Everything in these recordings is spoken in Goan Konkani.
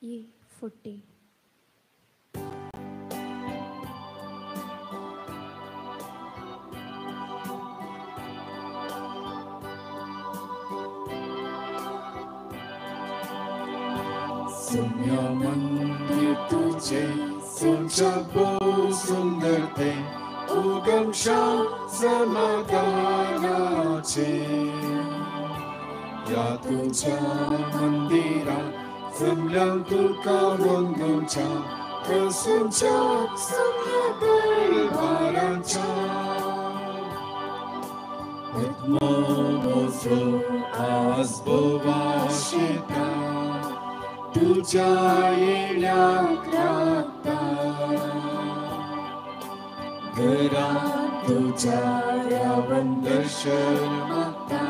A40. सुम्या मंदिर तुझे सुनच्या भोव सुंदर ते उगमशा समाधानाचे या तुझ्या मंदिरा जमल्या तुका वंदूच्या प्रसूनच्या सुम्या दरबाराच्या आत्मो म्हजो आज भोवाशिता तुझ्या येण्याक रावता घरांत तुझ्या रावन दर्शन मागता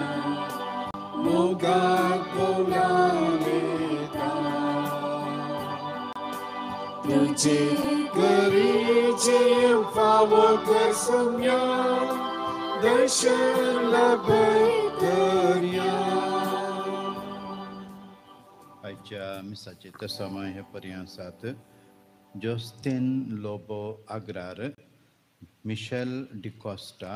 मोगाक भोवलायता तुझे गरीचे फावो कर सम्या दर्शन लाभतया. आयच्या मिसाचे तसमा हे पर्याय आसात जोस्तीन लोबो आग्रार, मिशेल डिकॉस्टा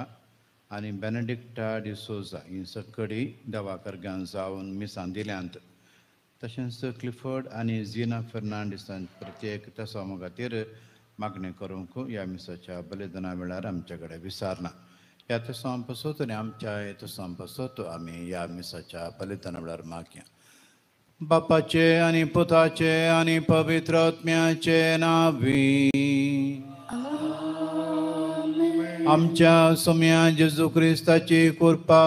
आनी बेनेडिक्टा डिसोजा ही सगळी देवाकर्गान जावन मिसां दिल्यांत. तशेंच क्लिफर्ड आनी झिना फेर्नांडीसान प्रत्येक तसमा खातीर मागणी करूंक ह्या मिसाच्या बलिदाना वेळार आमच्या कडेन विसारना. ह्या तसमा पासत आनी आमच्या तसमा पासत आमी ह्या मिसाच्या बलिदाना वेळार मागया. बापाचे आनी पुताचे आनी पवित्र आत्म्याचे नांवी आमच्या सोम्या जेजू क्रिस्ताची कृपा,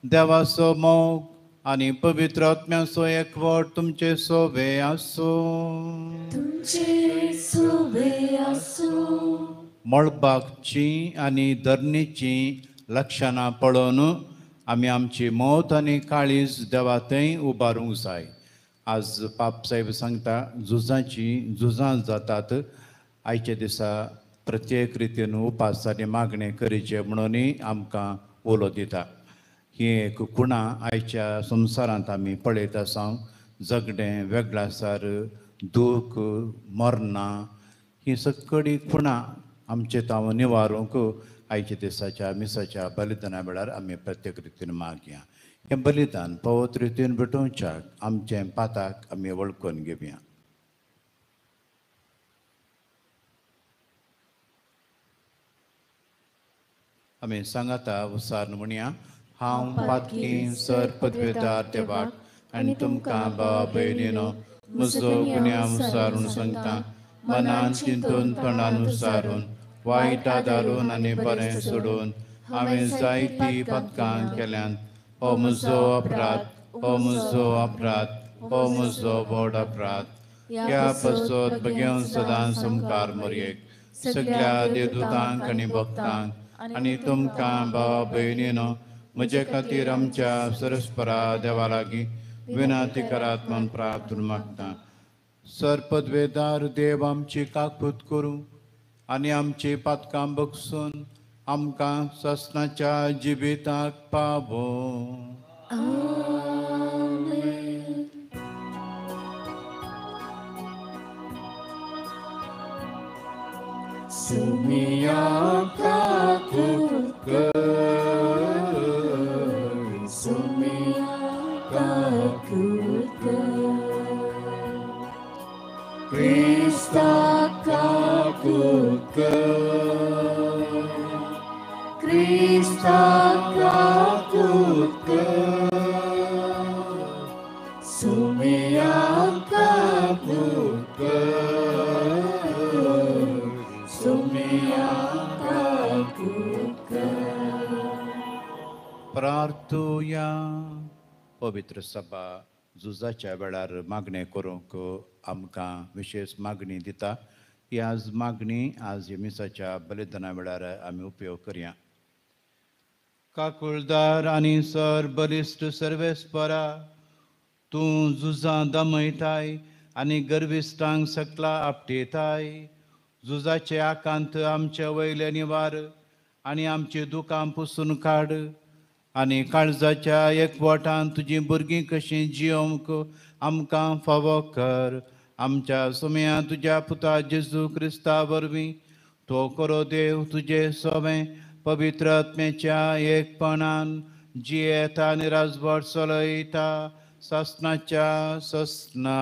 देवाचो मोग आनी पवित्र आत्म्याचो एकवट तुमचे सोबे आसूं. तुमचे सोबे आसूं. मळबाची आनी धरणीची लक्षणां पळोवन आमी आमची मौत आनी काळीज देवा थंय उबारूंक जाय. आज पाप साहेब सांगता झुजाची झुजां जातात. आयच्या दिसा प्रत्येक रितीन उपास आनी मागणें करचें म्हणूनय आमकां उलो दिता. ही एक खुणा आयच्या संवसारांत आमी पळयत आसा. झगडें, वेगळासार, दूख, मरणां ही सगळीं खुणां आमचे तांव निवारूंक आयच्या दिसाच्या मिसाच्या बलिदाना वेळार आमी प्रत्येक रितीन मागया. हें बलिदान पवित्र रितीन भेटोवच्याक आमचें पाताक आमी वळखून घेवया. आमी सांगाता उसार म्हणया, हांव पातकी सर पदवेदार देवाक आनी तुमकां भावा भयणीनो म्हजो गुन्यांव उसारून सांगता, मनान चिंतून तोंडान उसारून वायट आदारून आनी बरें सोडून हांवें जायतीं पदकां केल्यांत. हो म्हजो अपराध, हो म्हजो अपराध, हो म्हजो व्हड अपराध. ह्या पासत भगेवन सदां समकार मोरयेक सगळ्या देवदूतांक आनी भक्तांक आनी तुमकां भावा भयणीनो म्हजे खातीर आमच्या सरस्परा देवा लागीं विनंती करात म्हूण प्रार्थना मागता. सर पदवेदार देव आमची काकूत करूं आनी आमची पातकां बगसून आमकां ससनाच्या जिविताक पावो. सुमिया काकूत कर, सुमिया काकूत कर, क्रिस्ता काकूत कर, क्रिस्ता काकूत कर, सुमिया काकूत कर, सुमिया काकूत कर. प्रार्थुया. पवित्र सभा झुजाच्या वेळार मागणें करूंक आमकां विशेश मागणी दिता. ही आज मागणी आज मिसाच्या बलिदाना वेळार आमी उपयोग करया. काकुळदार आनी सर बलिश्ट सर्वेस्परा, तूं झुजां दमयताय आनी गर्विश्टांक सकला आपटेताय. झुजाचे आकांत आमचे वयले निवार आनी आमची दुकां पुसून काड आनी काळजाच्या एकवटान तुजी भुरगीं कशीं जियोवंक आमकां फावो कर. आमच्या सोम्या तुज्या पुता जेजू क्रिस्ता वरवीं तो करो देव तुजे सोवें पवित्र आत्म्याच्या एकपणान जियेता आनी राजवट चलयता सासनाच्या ससना.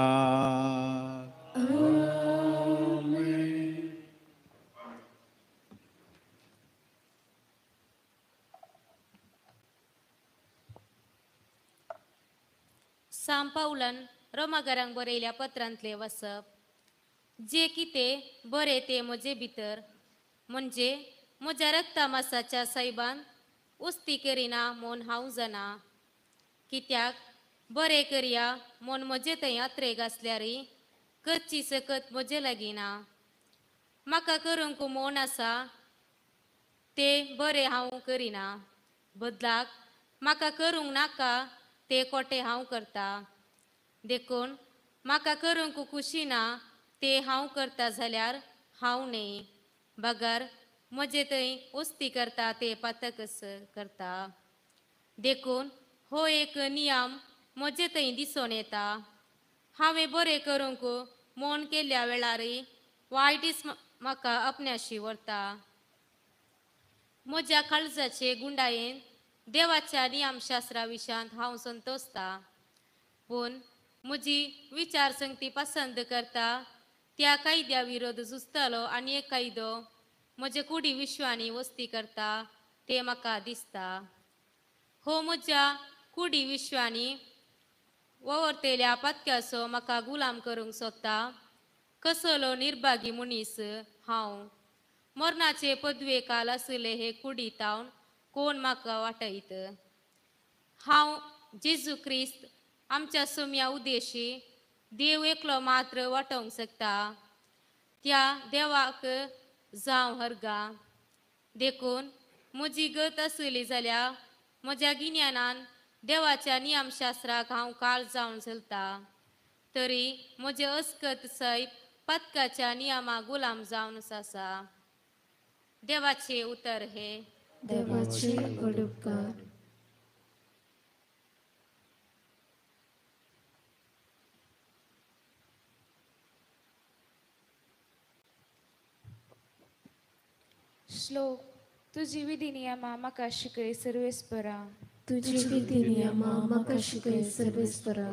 सांत पावलान रोमागारांक बरयल्या पत्रांतले वसप. जे कितें बरें तें म्हजे भितर म्हणजे म्हज्या रक्ता मासाच्या सायबान उस्ती करिना म्हूण हांव जाणा. कित्याक बरें करया म्हूण म्हजे थंय अत्रेग आसल्यारय करची सकत म्हजे लागीं ना. म्हाका करूंक म्हूण आसा तें बरें हांव करिना, बदलाक म्हाका करूंक नाका ते कोटे हांव करता. देखून म्हाका करूंक खुशी ना ते हांव करता जाल्यार हांव न्हय, बगर म्हजे थंय उस्ती करता ते पातकच करता. देखून हो एक नियम म्हजे थंय दिसून येता, हांवें बरें करूंक म्हूण केल्ल्या वेळारय वायटच म्हाका आपणाशी व्हरता. म्हज्या काळजाचे गुंडायेन देवाच्या नियमशास्त्रा विशयांत हांव संतोसता, पूण म्हजी विचारसंगती पसंत करता त्या कायद्या विरोध झुजतलो आनी एक कायदो म्हजे कुडी विश्वानी वस्ती करता ते म्हाका दिसता. हो म्हज्या कुडी विश्वानी ववरतेल्या पातक्याचो म्हाका गुलाम करूंक सोदता. कसलो निर्भागी मनीस हांव, मरणाचे पदवे काल आशिल्ले हे कुडी तावन कोण म्हाका वाटयत. हांव जेजू क्रिस्त आमच्या सोम्या उद्देशी देव एकलो मात्र वाटोवंक शकता, त्या देवाक जावं हरगा. देखून म्हजी गत आसली जाल्यार म्हज्या गिन्यानान देवाच्या नियमशास्त्राक हांव काळ जावन चलता, तरी म्हजें अस्कत सैब पातकाच्या नियमा गुलाम जावन आसा. देवाचे उतर हे. देवाचे उपकार. श्लोक. तुजी विधी नियमा म्हाका शिकय सर्वेस्परा. तुजी विधी नियमा म्हाका शिकय सर्वेस्परा.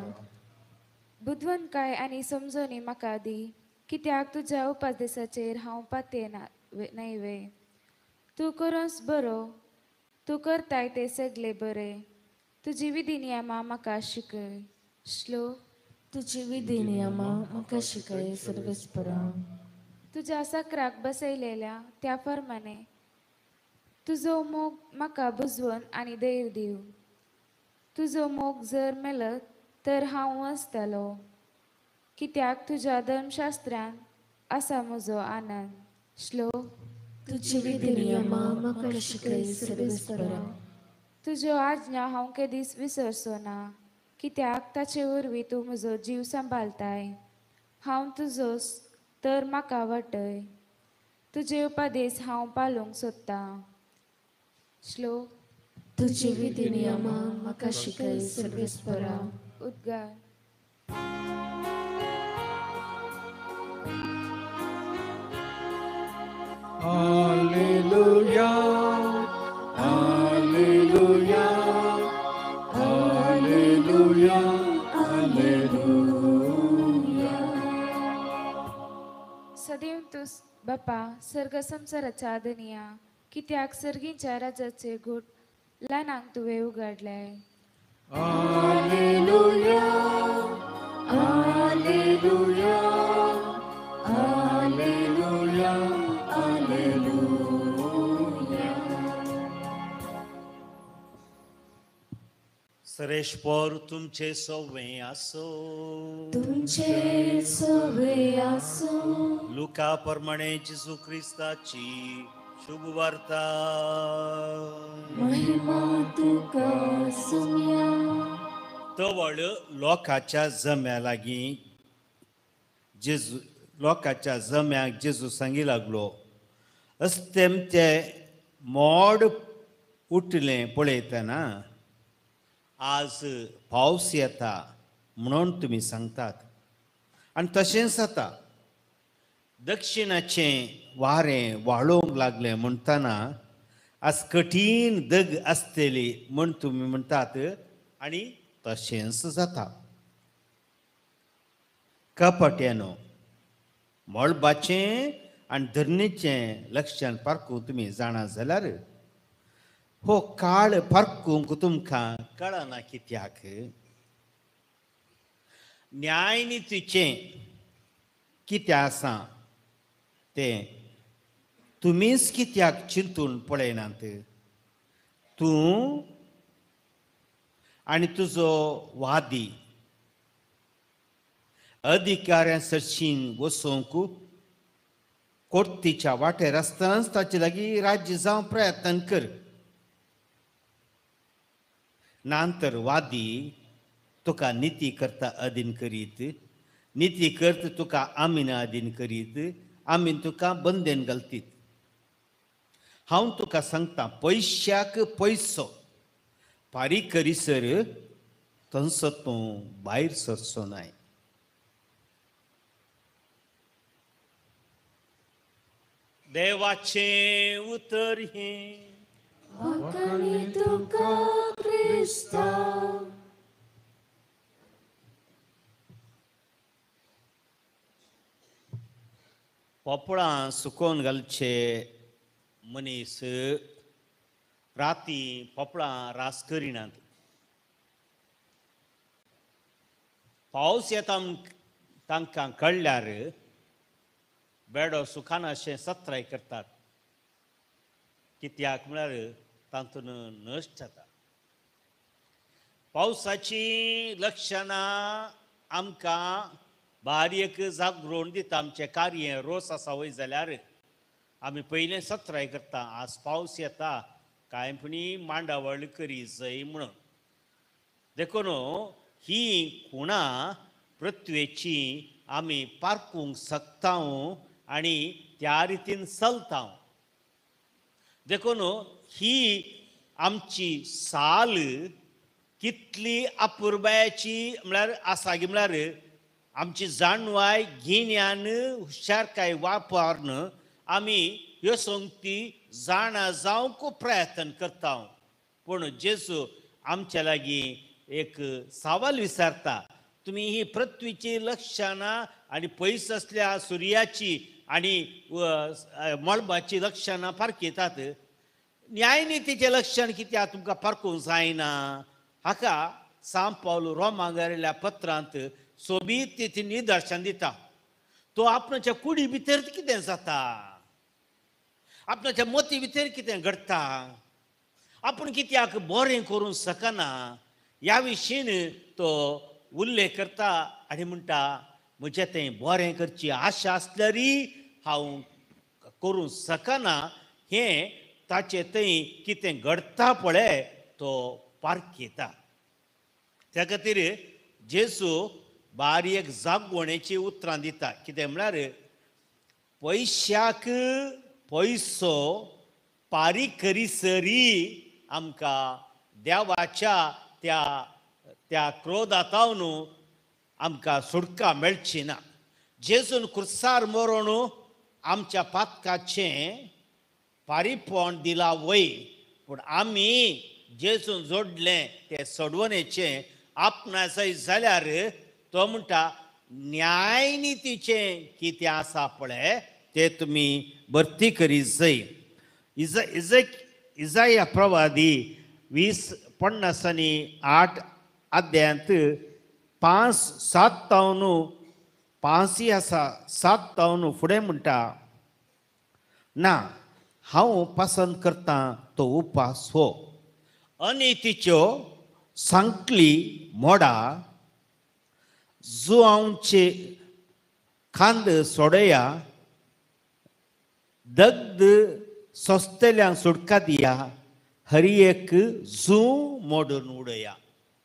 बुदवंतकाय आनी समजणी म्हाका दी, कित्याक तुज्या उपदेसाचेर हांव पातयेना न्हय वे. तूं करोस बरो, तूं करताय ते सगळे बरे. तुजी विधी नियमा म्हाका शिकय. श्लोक. तुजी विधी नियमा म्हाका शिकय सर्वेस्परा. तुज्या साकराक बसयलेल्या त्या फर्माने तुजो मोग म्हाका बुजवून आनी धैर्य दिव. तुजो मोग जर मेलत तर हांव वसतलो, कित्याक तुज्या धर्मशास्त्रान आसा म्हजो आनंद. श्लोक. तुजी विधी नियमा म्हाका शिकय सर्वेस्परा. तुज्यो आज्ञा हांव केदीच विसरचो ना, कित्याक ताचे वरवीं तूं म्हजो जीव सांबाळताय. हांव तुजोच तर म्हाका वाटय, तुजे उपदेश हांव पाळूंक सोदतां. श्लोक. तुजी विधी नियमा म्हाका शिकय सर्वेस्परा. उद्गार. Alleluia, Alleluia, Alleluia, Alleluia. सदैव तूं बापा सर्ग संवसाराच्या धनया, कित्याक सर्गीच्या राजाचे घोट ल्हानांक तुवें उगाडले. Alleluia, Alleluia, Alleluia, Alleluia. सरेश्वर तुमचे सवे आसो. तुमचे सवे आसो. लुका प्रमाणे जेजू क्रिस्ताची शुभ वार्ता. महिमा तुका सुम्या. तवळ लोकाच्या जम्या लागीं जेजू लोकाच्या जम्याक जेजू सांगी लागलो, अस्तेम ते मोड उठलें पळयतना आज पावस येता म्हणून तुमी सांगतात आनी तशेंच जाता. दक्षिणाचें वारें व्हाळोवंक लागलें म्हणटना आज कठीण दग आसतली म्हण तुमी म्हणटात आनी तशेंच जाता. कपट्यानो, मळबाचें आनी धरणीचें लक्षण पारखूंक तुमी जाणा जाल्यार हो काळ पारखूंक तुमकां कळना कित्याक? न्यायनितीचें कितें आसा तें तुमीच कित्याक चिंतून पळयनात? तूं आनी तुजो वादी अधिकाऱ्यां सरशीं वचूंक कोर्तीच्या वाटेर आसतनाच ताचे लागीं राज्य जावंक प्रयत्न कर. नातर वादी तुका निती करता अधीन करीत, निती करता तुका आमीन अधीन करीत, आमीन तुका बंदेन घालतीत. हांव तुका सांगता, पयशाक पयसो फारीक करीसर थंयसो तूं भायर सरचो नाय. देवाचें उतर हें. वाखाणी तुका क्रिस्ता. पोपळां सुकोवन घालचे मनीस राती पोपळां रास करिनात. पावस येता तांकां कळ्ळ्यार बेडो सुखानाशें सत्राय करतात. कित्याक म्हळ्यार तातूंत नश्ट जाता. पावसाचीं लक्षणां आमकां बारीक जागरण दिता. आमचें कार्य रोस आसा वय जाल्यार आमी पयलें सत्राय करता, आज पावस येता कांय पुणी मांडावळ करी जाय म्हणून. देखून ही खुणां पृथ्वेची आमी पारखूंक शकता आनी त्या रितीन चलता. देखून ही आमची साल कितली अपुरबायेची म्हळ्यार आसा गी म्हळ्यार आमची जाणवाय गिन्यान हुशारकाय वापरून आमी ह्यो संगती जाणा जावंक प्रयत्न करता. पूण जेजू आमच्या लागीं एक सवाल विचारता, तुमी ही पृथ्वीची लक्षणां आनी पयस आसल्या सुर्याची आनी मळबाची लक्षणां पारखितात, न्यायनितीचें लक्षण कित्याक तुमकां पारखूंक जायना? हाका सांत पावल रोमाक बरयल्ल्या पत्रांत सोबीत ती निदर्शन दिता. तो आपणाच्या कुडी भितर कितें जाता, आपणाच्या मती भितर कितें घडटा, आपूण कित्याक बरें करूंक शकना ह्या विशीं तो उल्लेख करता आनी म्हणटा, म्हजें तें बरें करची आशा आसल्यारय हांव करूंक शकना. हें ताचें थंय कितें घडटा पळय तो पारखिता. त्या खातीर जेजू बारीक जागवणेची उतरां दिता. कितें म्हळ्यार पयशाक पयसो फारीक करीसरी आमकां देवाच्या त्या त्या क्रोधातावन आमकां सुटका मेळची ना. जेजून क्रुसार मरोण आमच्या पातकाचें फारीपण दिलां वय, पूण आमी जेजून जोडलें तें सोडवणेचें आपणाय जाल्यार तो म्हणटा न्यायनितीचें कितें आसा पळय तें तुमी भरती करी जाय. इजाया प्रवादी 20:58 अध्यायांत 5-7 तावन 5 आसा 7 तावन फुडें म्हणटा, ना हांव पसंत करता तो उपास हो अनितीच्यो सांकली मोडा, जुआंवचे खांद सोडया, दग्ध सोंसतल्यांक सुटका दिया, हर एक जू मोडून उडया.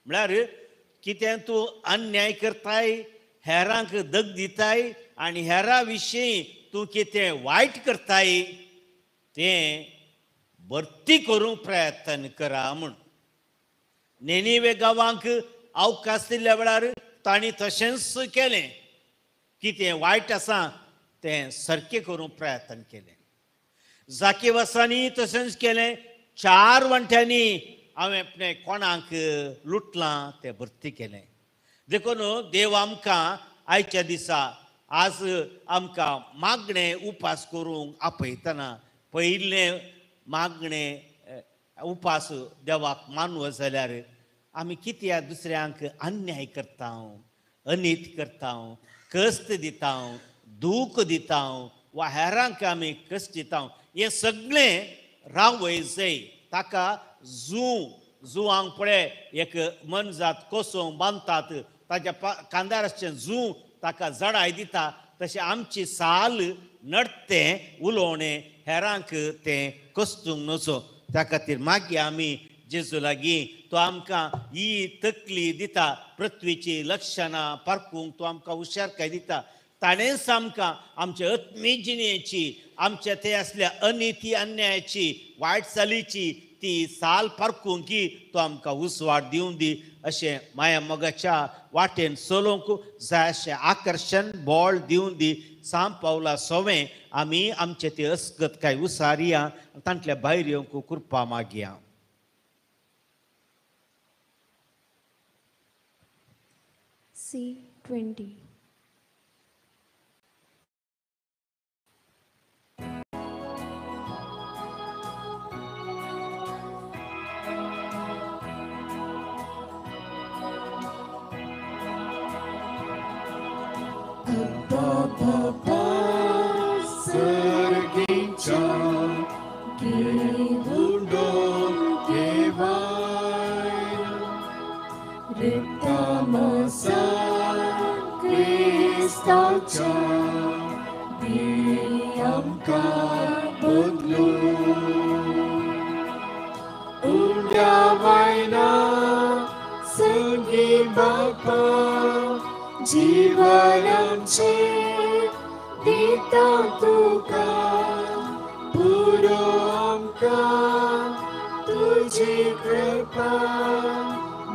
म्हळ्यार कितें तूं अन्याय करताय, हेरांक दग दिताय आनी हेरा विशीं तूं कितें वायट करताय तें भरती करूंक प्रयत्न करा म्हूण. नेनिवे गांवांक अवकाश दिल्ल्या वेळार तांणी तशेंच केलें. कितें वायट आसा तें सारकें करूंक प्रयत्न केलें. जाकेवसांनी तशेंच केलें. 4 वांट्यांनी हांवें आपणें कोणाक लुटलां तें भरती केलें. देखून देव आमकां आयच्या दिसा आज आमकां मागणें उपास करूंक आपयतना पयलें मागणें उपास देवाक मानवो जाल्यार आमी कित्याक दुसऱ्यांक अन्याय करता, अनीत करता, कश्ट दिता, दूख दिता वा हेरांक आमी कश्ट दिता, हें सगळें रावय जाय. ताका जुवांक पळय एक मनजात कोसोवंक बांदतात, ताच्या कांदार आसचें जू ताका जडाय दिता, तशें आमची साल नडतें उलोवणें हेरांक तें कस्तूंक नजो. त्या खातीर मागीर आमी जेजू लागीं तो आमकां ही तकली दिता, पृथ्वीची लक्षणां पारखूंक तो आमकां हुशारकाय दिता. ताणेंच आमकां आमचे आत्मीक जिणेची, आमच्या ते आसल्या अनिती अन्यायाची वायट चालीची ती साल पारखूंक की तो आमकां उजवाड दिवन दी. अशें माया मोगाच्या वाटेन चलोवंक जाय अशें आकर्शण बळ दिवन दी. साम पावला सोवें आमी आमचे ते अस्गत काय उसारया, तांतल्या भायर येवंक कृपा मागया. C20. Papa, सर्गीच्या देवुंडो देवाय रिक्तमसा क्रिस्ताच्या दी आमकां बदलू उंड्या वयना संगी बापा जीवनाचे दिता तुका पुरो आमकां तुजी कृपा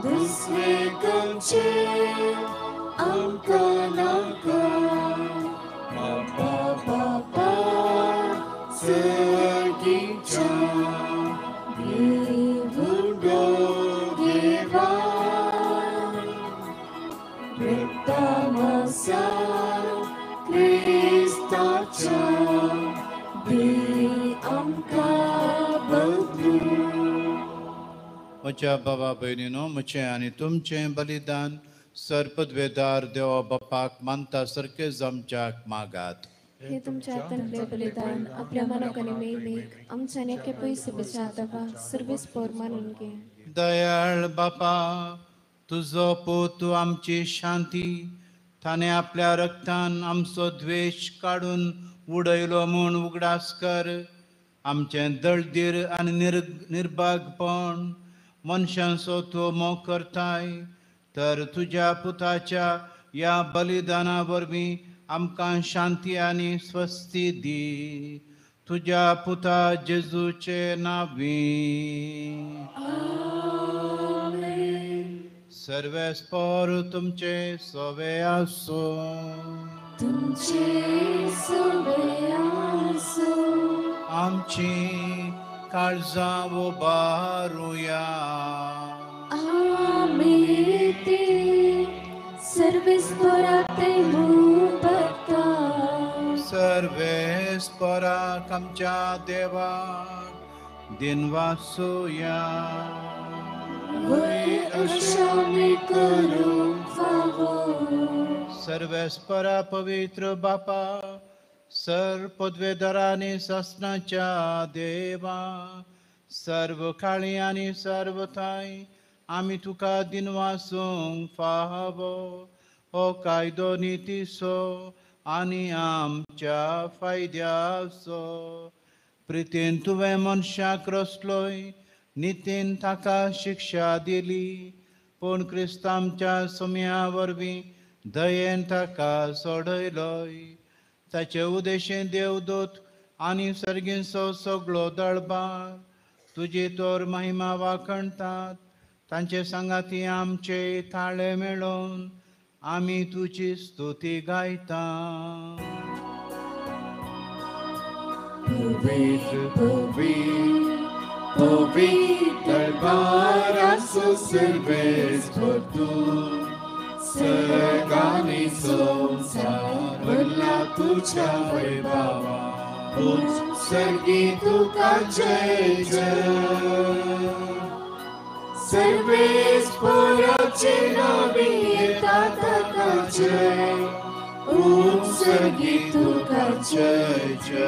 दुसरे खंयचे आमकां नाका. बापा बापा सर्गीच्या देवुंडो देवा रिक्तमसा क्रिस्ताच्या दी आमकां बदलू. म्हज्या बाबा भयणीनो, म्हजें आनी तुमचें बलिदान सर्पद्वेदार देवा बापाक मानता सारकें जमच्याक मागात. हे तुमच्या हातांतलें बलिदान आपल्या मनाक आनी मेहमेक आमच्या आनी एके पयशे बेच्या सर्वीस पोर मानून घे. दयाळ बापा, तुजो पूत आमची शांती, ताणें आपल्या रक्तान आमचो द्वेश काडून उडयलो म्हूण उगडास कर. आमचें दळदीर आनी निर्भागपण मनशांचो तूं मोग करताय, तर तुज्या पुताच्या ह्या बलिदाना वरवीं आमकां शांती आनी स्वस्ती दी. तुज्या पुता जेजूचे नांवी. सर्वेस्पोर तुमचे सोवे आसूं. तुमचे सोवे आसूं. आमची काळजां उबारुया. आमी ती सर्वेस्पोराक ते उबारता. सर्वेस्पोराक आमच्या देवाक दिनवासुया. वय अशें करूंक फावो. सर्वेस्परा पवित्र बापा, सर पदवेदारांनी सासणाच्या देवा, सर्व काळी आनी सर्व थांय आमी तुका दिनवासूंक फावो. हो कायदो नितीचो आनी आमच्या फायद्याचो. प्रितीन तुवें मनशाक रचलोय, नितीन ताका शिक्षा दिली, पूण क्रिस्तांच्या सम्या वरवीं दयेन ताका सोडयलोय. ताचे उदेशें देवदूत आनी सर्गींचो सगळो दळबार तुजी तोर महिमा वाखणटात. तांचे सांगाती आमचे थाळे मेळोवन आमी तुजी स्तुती गायता. पवित्र पवित्र पवित्र दरबाराचो सर्वेस भरतूर सर्गानी संवसार भरला तुज्या वैभवा उंच सर्गी तुका जय जय. सर्वेस पोराचे नावे येता ताका जय उंच सर्गी तुका जय जय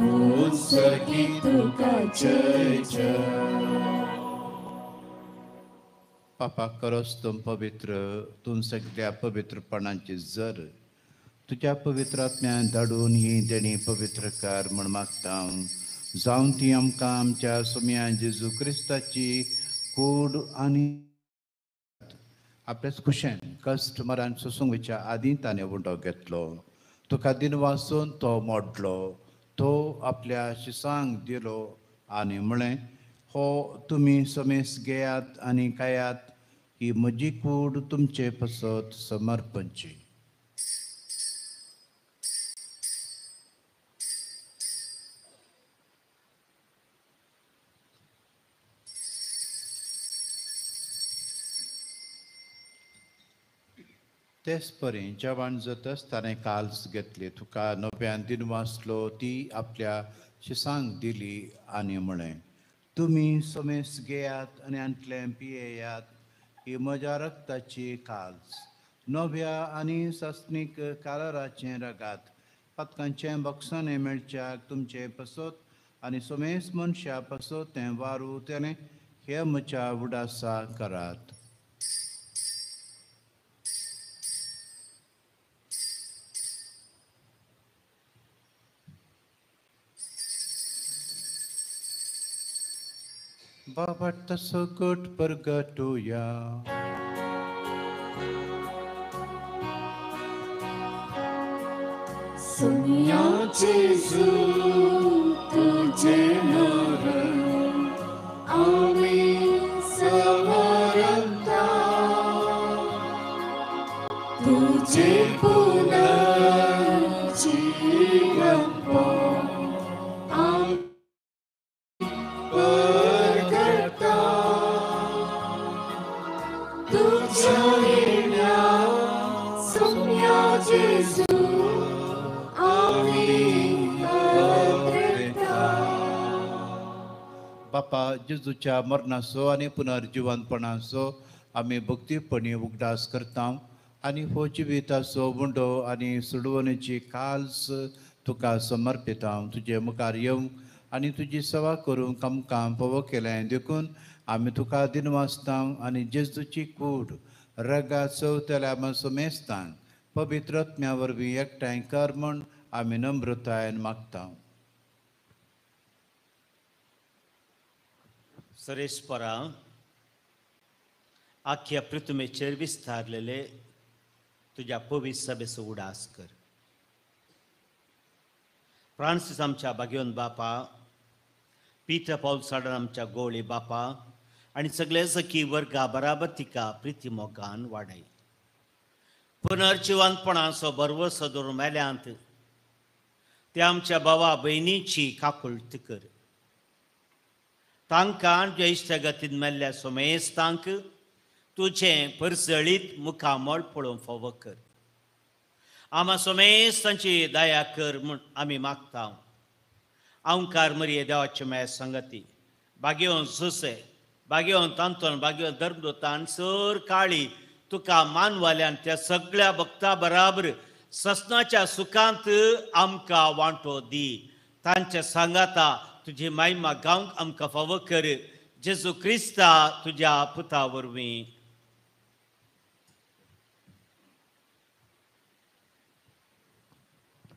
उंच सर्गी तुका जय जय. पापा करोस तूं पवित्र तूं सगळ्या पवित्रपणाची जर तुज्या पवित्र आत्म्यान धाडून ही देणी पवित्र कर म्हूण मागता. जावन ती आमकां आमच्या सोम्या जेजू क्रिस्ताची कूड आनी आपल्याच खुशेन कश्ट मरण सोसूंक वयच्या आदीं ताणें उंडो घेतलो. तुका दिन वाचून तो मोडलो, तो आपल्या शिसांक दिलो आनी म्हळें, हो तुमी समेस घेयात आनी खायात, ही म्हजी कूड तुमचे पसत समर्पणची. तेच परी जेवण जातच ताणें काल्स घेतली, तुका नव्यान दिन वाचलो, ती आपल्या शिसांक दिली आनी म्हळें, तुमी समेस घेयात आनी आंतलें पियेयात, ही म्हज्या रक्ताची काल्स, नव्या आनी सासणीक कालराचें रगात, पातकांचें बक्षाणें मेळच्याक तुमचे पसत आनी समेस मनशा पसत तें वारू तेणें हे म्हज्या उडासा करात. बाबा सगट परगटुया. सोम्या जेजू तुझे मरण आमी समरता, तुझे पुनर्जीवन आमी परगटा, तुझ्या येण्या सोम्या जेजू बापा जेजूच्या मरणाचो आनी पुनर्जिवंतपणाचो आमी भक्तीपणी उगडास करता आनी हो जिविताचो उंडो आनी सोडवणेची काल्स तुका समर्पिता. तुजे मुखार येवंक आनी तुजी सेवा करूंक आमकां फावो केलें देखून आमी तुका दिनवासता आनी जेजूची कूड रगा चवतल्या समेस्तांक पवित्र आत्म्या वरवीं एकठांय कर म्हूण आमी नम्रतायेन मागता. सरेस्परा आख्या पृथ्वीचेर विस्तारलेले तुज्या पवित्र सभेचो उडास कर. फ्रांसीस आमच्या भाग्यवंत बापा, पीटर पावल साडन आमच्या गोळी बापा आनी सगळे सखी वर्गा बराबर तिका प्रिती मोगान वाडय. पुनर्जिवंतपणाचो भरवसो दवरून मेल्यांत ते आमच्या भावा भयणीची काकुळट कर. तांकां तुज्या इश्टागतीन मेल्ल्या सोमेस्तांक तुजें परजळीत मुखामळ पळोवंक फावो कर. आमा सोमेस्तांची दया कर म्हूण आमी मागता. अंकार मरिये देवाचे माया संगती भाग्यवंत सुसे भाग्यवंत तांतोन भाग्यवंत धर्मदूतान सर काळी तुका मानवाल्यान त्या सगळ्या भक्ता बराबर ससनाच्या सुखांत आमकां वांटो दी. तांच्या सांगाता तुजी महिमा गावंक आमकां फावो कर. जेजू क्रिस्ता तुज्या पुता वरवीं.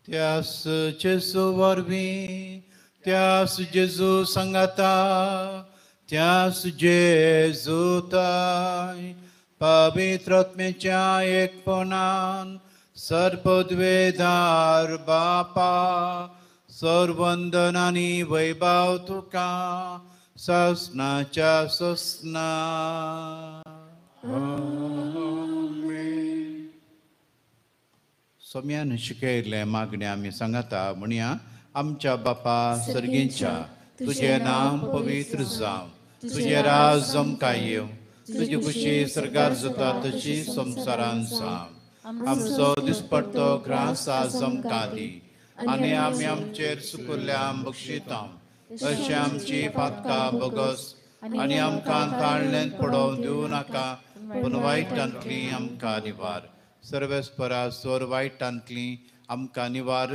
त्यास जेजू वरवीं, त्यास जेजू सांगाता, त्यास जेजू ताय पवित्र आत्म्याच्या एकपणान सर्वद्वेदार बापा सर्वंदन आनी वैभव तुका ससनाच्या ससना. सोम्यान शिकयल्लें मागणें आमी सांगता म्हणया. आमच्या बापा सर्गींच्या, तुजें नांव पवित्र जावं, तुजें राज आमकां येवं, तुजी खुशी सर्गार जाता तशी संवसारान जावं. आमचो दिसपट्टो ग्रास आज आमकां दी आनी आमी आमचेर सुकुल्ल्या बक्षिता तशें आमची पातकां बगस आनी आमकां ताळ्ळेंत पडोवन दिवं नाका, पूण वायटांतली आमकां निवार. सर्वेस्परा स्वर वायटांतली आमकां निवार.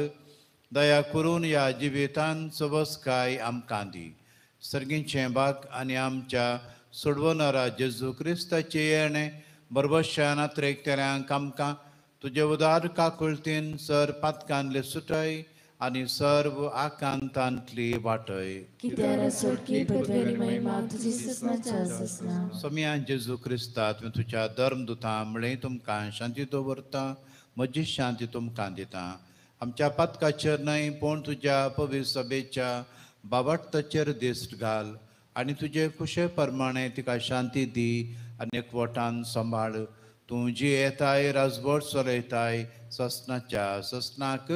दया करून ह्या जिवितान सवसकाय आमकां दी. सर्गीचें बाग आनी आमच्या सोडवणारा जेजू क्रिस्ताचें येणें बरबशान आत्रेकतल्यांक आमकां तुजे उदार काकुळतीन सर पातकांतले सुटय आनी सर्व आकांतांतली वाटय. सोम्या जेजू क्रिस्ता, तुवें तुज्या धर्मदुतां म्हळें तुमकां शांती दवरता, म्हजी शांती तुमकां दिता. आमच्या पातकाचेर न्हय पूण तुज्या पवित्र सभेच्या बाबाटचेर दिश्ट घाल आनी तुजे खुशे प्रमाणे तिका शांती दी आनी एकवटान सांबाळ. तूं जी येताय राजवट चलयताय ससनाच्या ससनाक.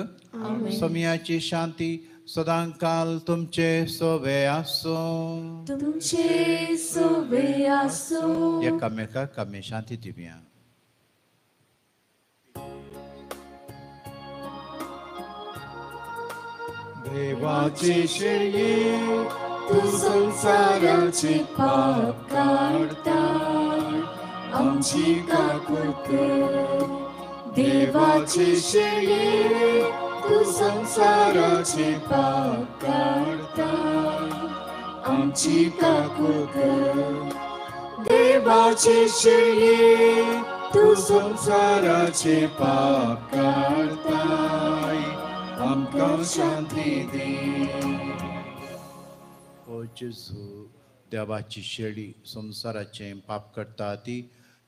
सोम्याची शांती सदांकाल तुमचे सोवे आसूं. तुमचे सोवे आसूं. एकामेकाक आमी शांती दिवया. देवाची शेळये तूं संवसाराचे पाप काडटा, आमची काकूळ कर. देवाची शेळये तूं संवसाराचे पाप काडटा, आमची काकूळ कर. देवाची शेळये तूं संवसाराचे पाप काडताय, आमकां शांती दी. ओ जेजू, देवाची शेळी संवसाराचें पाप करता ती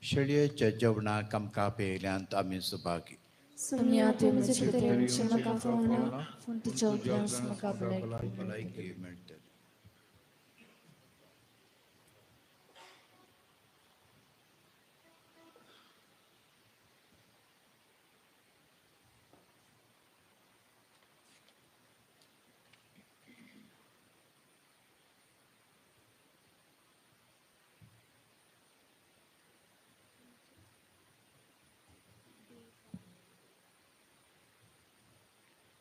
शेळयेच्या जेवणाक आमकां पेयल्यांत आमी सुभागी. सोम्या, तुवें म्हजे भितर येवचें म्हाका फावना, पूण तुज्या उतरान म्हाका भलायकी मेळटली.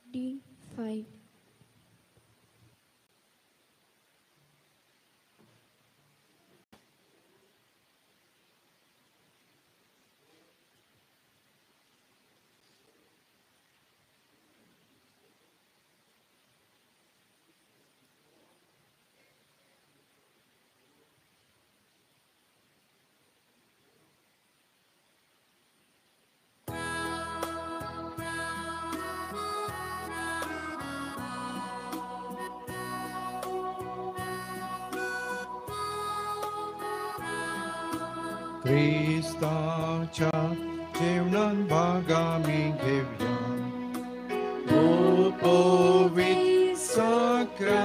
D5. क्रिस्ताच्या जेवणान भाग आमी घेवया. ओ पवित्र साक्रामेंता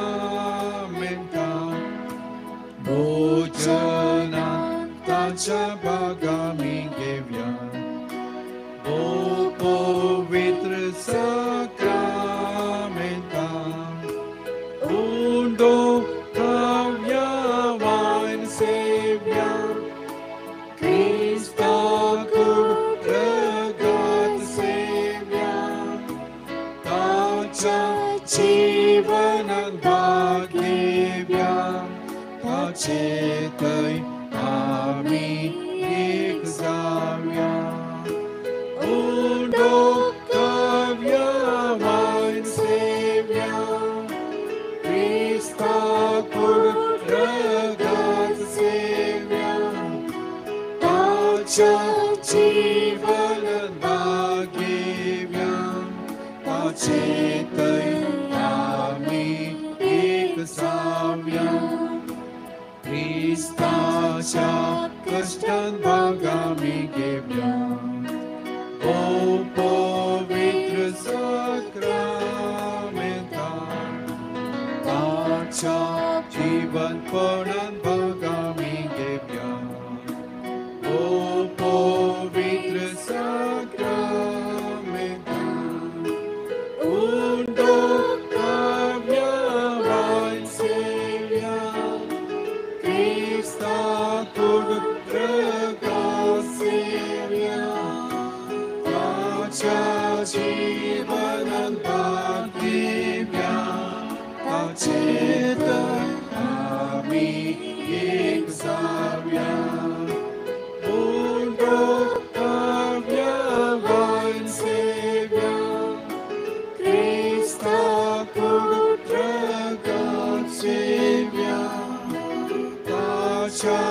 भोजनान ताच्या भाग आमी घेवया. ओ पवित्र साक्रामेंता उंडो खावया वायन सेव्या. जीवनान भाग घेवया, ताचे थंय आमी एक जावया. उंडो खावया वायन सेव्या, क्रिस्ताक रगत सेव्या, ताच्या जीवनान भाग घेवया, ताचे थंय क्रिस्ताच्या कश्टान भाग आमी घेवया. ओ पवित्र साक्रामेंता ताच्या जीवनपणान भाग आमी घेवया. ओ पवित्र साक्रामेंता ताचे थंय आमी एक जाव्या पुनरुत्थाव्या वान सेव्या क्रिस्ता पुत्रगात सेव्या ताच्या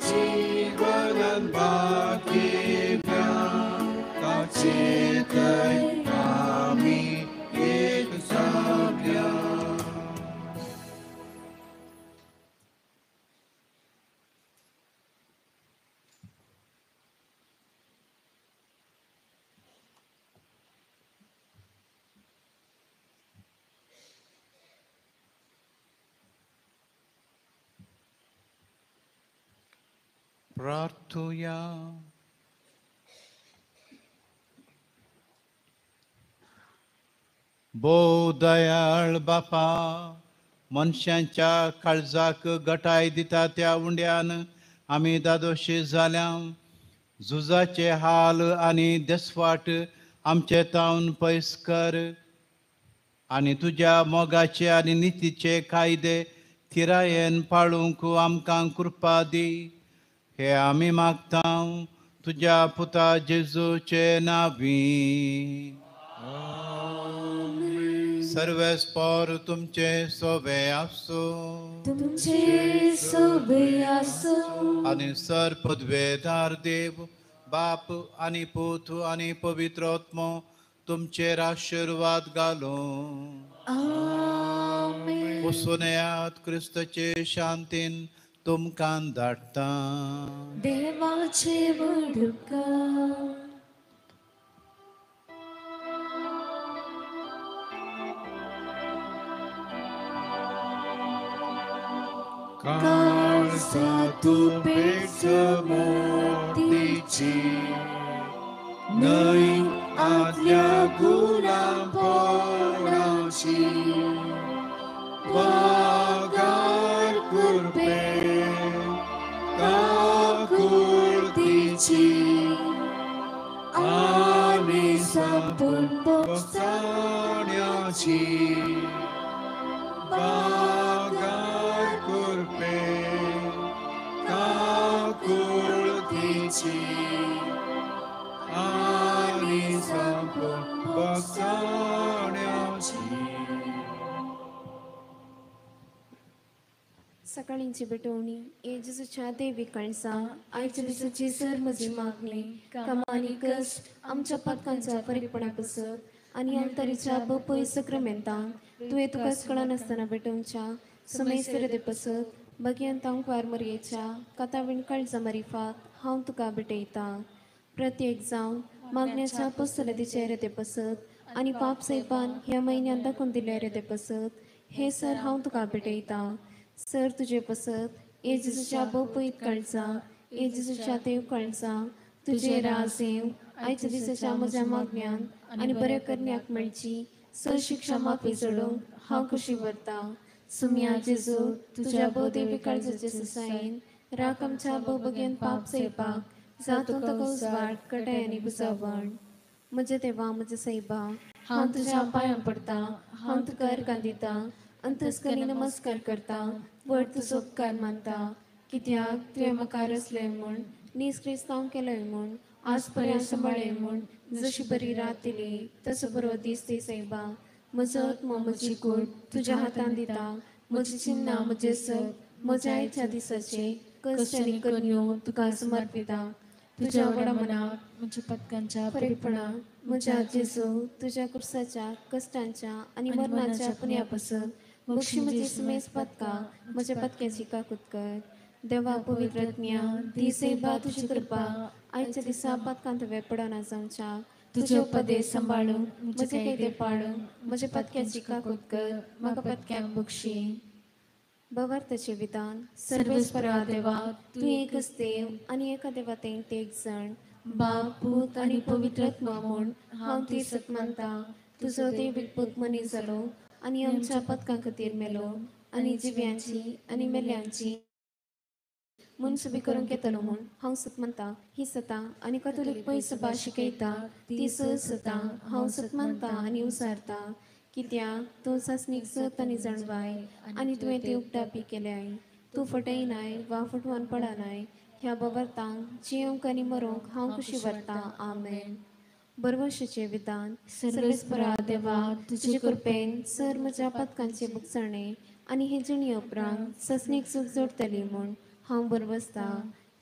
जीवनान भागेव्या ताचे थंय आमी एक जाव्या. प्रार्थुया. भोव दयाळ बापा, मनशांच्या काळजाक गटाय दिता त्या उंड्यान आमी दादोशी जाल्या. झुजाचे हाल आनी देसवाट आमचे तावन पयस कर आनी तुज्या मोगाचे आनी नितीचे कायदे थिरायेन पाळूंक आमकां कृपा दी. हे आमी मागता तुज्या पुता जेजूचे नावी. सर्वेस्पोर तुमचे सोबे आसूं तुमचे सोबे आसूं आनी सर पदवेदार देव बाप आनी पूत आनी पवित्र आत्मो तुमचेर आशिर्वाद घालूं. आमेन. वचून येयात क्रिस्ताचे शांतीन तुमकां धाडटा. देवाचे व्हड उपकार. काळजा तूं पेट मोतीची न्हय आदल्या गुलामपणाची वागार कुरपे काकुळतीची आनी संपूर्ण भोगसाण्याची बागार कुरपे काकुळतीची आनी संपूर्ण भोगसाण्याची. सकाळींची भेटवणी. जेजूच्या देवी कळसा आयच्या दिसाची सर म्हजी मागणी कामां आनी कश्ट आमच्या पातकांच्या फरीकपणा पसत आनी अंतरीच्या बपय सक्रमेंतांक तुवें तुका कळनासतना भेटोवच्या समय पसत भग्यांतांक वार मरयेच्या कातावीण काळजा मारिफात हांव तुका भेटयतां. प्रत्येक जावन मागण्याच्या पसलतीचे रेते पसत आनी पाप सैपान ह्या म्हयन्यांत दाखोवन दिल्ले रेते पसत हे सर हांव तुका भेटयतां. सर तुजे पसत ए जेजूच्या बपयत कळचा ए जेजूच्या देव कळचा तुजे राज येवं आयच्या दिसाच्या म्हज्या मागण्यान आनी बऱ्या करण्याक मेळची सर शिक्षा माफी जोडूंक हांव खुशी भरता. सुम्या जेजू तुज्या भोवदेवी काळजाचे ससायेन राख आमच्या भोवभग्यान पाप सैपाक जातूंत तुका उजवाड कटाय आनी बुजावण. म्हज्या देवा म्हज्या सैबा हांव तुज्या पांयां पडटा हांव तुका अर्गां दिता अंतस्करी नमस्कार करता व्हड तुजो उपकार मानता कित्याक तुवें म्हाका रचलें म्हूण नीज क्रिस्तांव केलोय म्हूण आज पर्यंत सांबाळ्ळें म्हूण जशी बरी रात दिली तसो बरो दीस दी सैबा. म्हजो आत्मो म्हजी कूड तुज्या हातान दिता म्हजी चिन्नां म्हजें सत म्हज्या आयच्या दिसाचे कश्ट आनी करण्यो तुका समर्पिता. तुज्या व्हडा मनाक म्हज्या पदकांच्या फरीकपणा म्हज्या जेजू तुज्या कुर्साच्या कश्टांच्या आनी मरणाच्या पुण्या पसत बक्षी म्हजी सुमेस पदकां म्हज्या पदक्याची काकूत कर. देवा पवित्र आत्म्या दी सैबा तुजी कृपा आयच्या दिसा पदकांत हांवें पडना जावच्या तुजे उपदेश सांबाळून म्हजे कायदे पाळून म्हज्या पदक्याची काकूत कर म्हाका पदक्याक बक्षी. भवार्थाचें विधान. सर्वेस्परा देवा तूं एकच देव आनी एका देवा तें एक जाण बाप पूत आनी पवित्र आत्मा म्हूण हांव ती सत मानता. तुजो देवीक पूत मनीस जालो आनी आमच्या पदकां खातीर मेलो आनी जिव्यांची आनी मेल्यांची मनसुबी करूंक येतलो म्हूण हांव सत मानता. ही सता आनी कथोलीक पय सभा शिकयता ती स सता हांव सत मानता आनी उसारता. कित्याक तूं सासणीक सत आनी जाणवाय आनी तुवें ती उक्तापी केल्याय. तूं फटयनाय वा फटवान पडनाय. ह्या बवरतांक जियोंक आनी मरोंक हांव खुशी व्हरतां. आमेन. बरवशेचें विधान. सर्वेस्परा देवा, तुजे कृपेन सर म्हज्या पातकांचे बुकसाणे आनी हे जिणे उपरांत ससणीक सूख जोडटली म्हूण हांव बरवसता.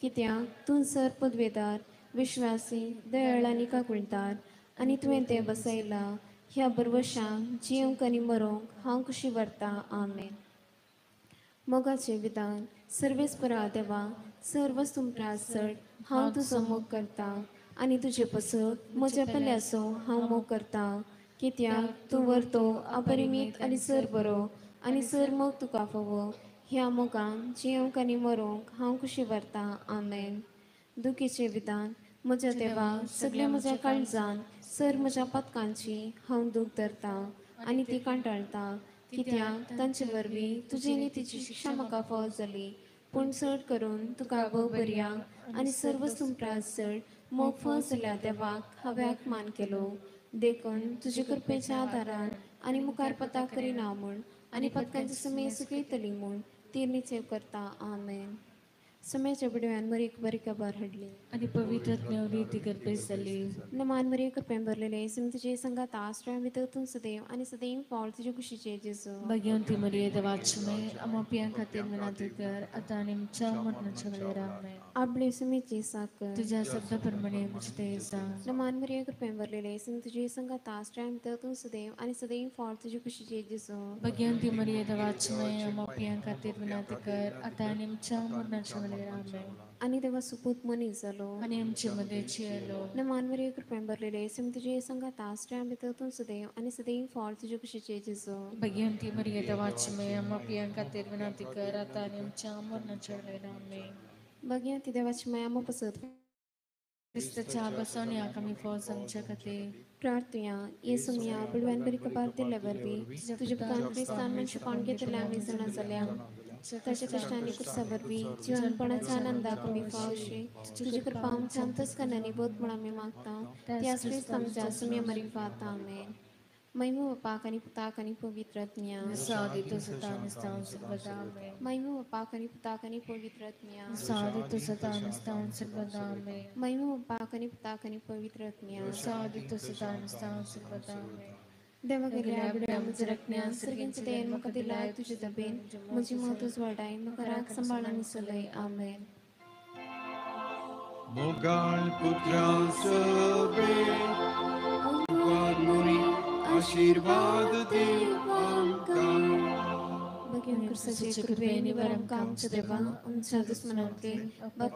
कित्याक तूं सर पदवेदार, विश्वासी, दयाळ आनी काकुळटार आनी तुवें तें बसयलां. ह्या बरवशांक जियोंक आनी मरोंक हांव खुशी व्हरतां. आमेन. मोगाचें विधान. सर्वेस्परा देवा, सर्व वस्तूं चड हांव तुजो मोग करता आनी तुजे पसत म्हज्या पेल्याचो हांव मोग करता. कित्याक तूं व्हरतो अपरिमीत आनी सर बरो आनी सर मोग तुका फावो. ह्या मोगान जियोंक आनी मरोंक हांव खुशी व्हरतां. आमेन. दुखीचें विधान. म्हज्या देवा, सगल्या म्हज्या काळजान सर म्हज्या पातकांची हांव दूख धरता आनी ती कांटाळटा. कित्याक तांचे वरवीं तुजी नितीची शिक्षा म्हाका फावो जाली. पूण चड करून तुका भोव बरया आनी सर्व सुमप्रास चड मोग फावो जाल्या देवाक हांवें अपमान केलो. देखून तुजे कृपेच्या आदारान आनी मुखार पता करिना म्हूण आनी पदकांची सुमेय सुकयतली म्हूण ती निश्चय करता. आमेन. सुम्याच्या बिडव्यान मरीक बरी खबर हाडली आनी पवित्र रीती करपेस जाली. नमान मरिये, कृपेन भरलेले, सुम तुजे संगात आश्रय भितर तूं सदैव आनी सदैव पावल तुजे कुशीचे जेजू. भाग्यवंती मरिये, देवाची माय, आम्हा पियां खातीर विनंती कर, आतां आनी आमच्या मरणाच्या वेळार. आमेन. आपले सुमेची साकर. तुझ्या शब्दा प्रमाणे म्हजें तें जावं. नमान मरिये, कृपेन भरलेले, सुम तुजे संगात आश्रय भितर तूं सदैव आनी सदैव पावल तुजे कुशीचे जेजू. भाग्यवंती मरिये, देवाची माय, आम्हा पियां खातीर विनंती कर, आतां आनी आमच्या मरणाच्या वेळार. आमेन. आनी देवा सुपूत मनीस जालो आनी आमचे मदें जियेलो. नमान मरिये, कृपेन भरलेले, सुम तुजे संगात आश्रय भितर तूं सदैव आनी सदैव पावल तुजे कुशीचे जेजू. भाग्यवंती मरिये, देवाची माय, आम्हा पियां खातीर विनंती कर, आतां आनी आमच्या मरणाच्या वेळार. आमेन. भाग्यवंती देवाची माया आम्हा पसत क्रिस्ताच्या बसवण्याक आमी फौज आमच्या खातीर प्रार्थुया. येसू मिया, बुडव्यान बरी कबार दिल्ले वरवीं तुज्या पुतान क्रिस्तान मनशेपण घेतलें आमी जाणा जाल्या. ताच्या कश्टांनी कुर्सा वरवीं जिवनपणाच्या आनंदाक आमी फावशी तुजी कृपा आमच्या अंतस्करणांनी बोध म्हूण आमी मागता. त्याच क्रिस्त आमच्या सुम्या मरिफात. आमेन. महिमा बापाक आनी पुताक आनी पवित्र आत्म्या. सादी सता निस्तावन सर्वदा. आमेन. महिमा बापाक आनी पुताक आनी पवित्र आत्म्या. सादी सता निस्तावन सर्वदा. आमेन. महिमा बापाक आनी पुताक आनी पवित्र आत्म्या. सादी सता निस्तावन सर्वदा. आमेन. देवा गेल्या बिड्या म्हज्या रखण्या सर्गींचे दयेन म्हाका दिलाय तुजे दबेन म्हजी मत उजवाडाय म्हाका राग सांबाळ आनी चलय. आमेन. मोगाळ पुत्रा सभे उपकार मुरी आशीर्वाद दे आमकां. भगवान कृष्णाचे कृपेने वर आमकां आमच्या देवा आमच्या दुस्मनांक बापा